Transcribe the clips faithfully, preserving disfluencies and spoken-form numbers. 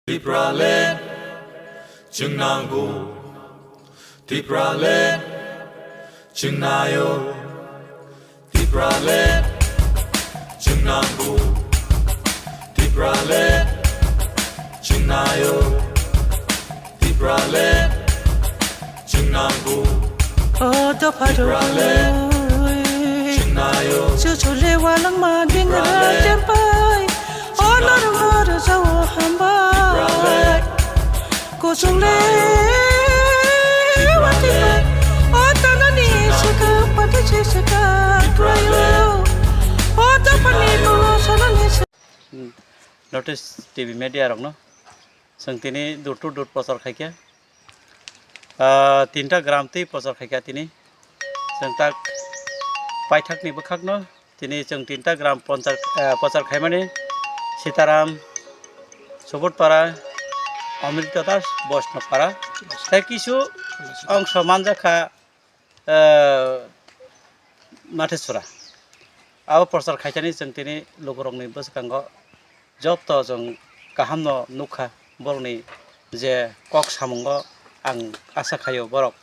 Tipraland chwng nango, Tipraland chwng naio, Tipraland chwng nango, Tipraland chwng naio, Tipraland chwng nango. O dopha rok, chwng naio. Chuchule walangma dingra chempai. O norma rwjao hambai. Kuchungle watipai. O tanani saka pati se saka klaio. O dophani bolo sanani se. Hmm. Notice T V media rokno. Chwng tini door to door prochar khaikha. Ah, tinta gram twi prochar khaikha tini. Chwng tak paithakni bwkhakno tini chwng tinta gram ponchar, ah, prochar khaimani Sitaram, Subodhpara, Amrita Das, Boishnobpara. Tei kisu ongso manjakha, ah, Mathesura. Abo prochar khaisani chwng tini lukurokni bwskango joto chwng kahamno nukha, borokni je kok samungo ang asa khaio borok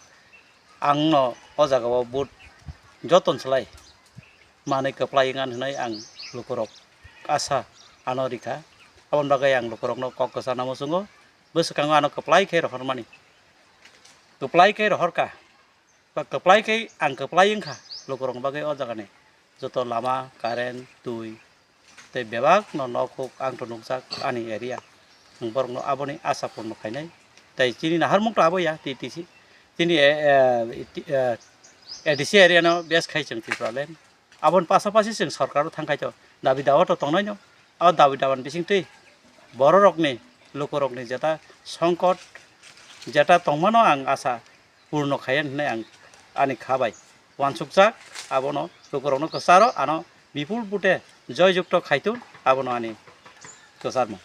angno o jagao vote joton slai manwi kwplai wngani hwnwi ang lukurok asa ano rikha. Aboni bagwi ang lukurokno kok kwchangno muchungo, bwskango ano kwplai khe rohormani, kwplai khe rohorkha. Ba kwplai khe ang kwplai wngkha lukurokni bagwi o jagani joto lama, current, twi tei bebakno nok huk ang to nukjak ani area. Ang borokno aboni asa purno khainai. Tei chini naharmung to abo ya T T C. Chini, eh, eh, A D C area no bes khai chwng Tipraland. Aboni pasapasi chwng sorkaro thangkhai to dabi dawa to tongnaino. O dabi dawani bisingtwi bororokni, lukurokni jeta songkot, jeta tongmano ang asa purno khaiya hinwi ang ani kha bai uansukjak. Abono lukurokno kwcharo ano bipul bute joy jukto khaitun, abono ani kwcharmung.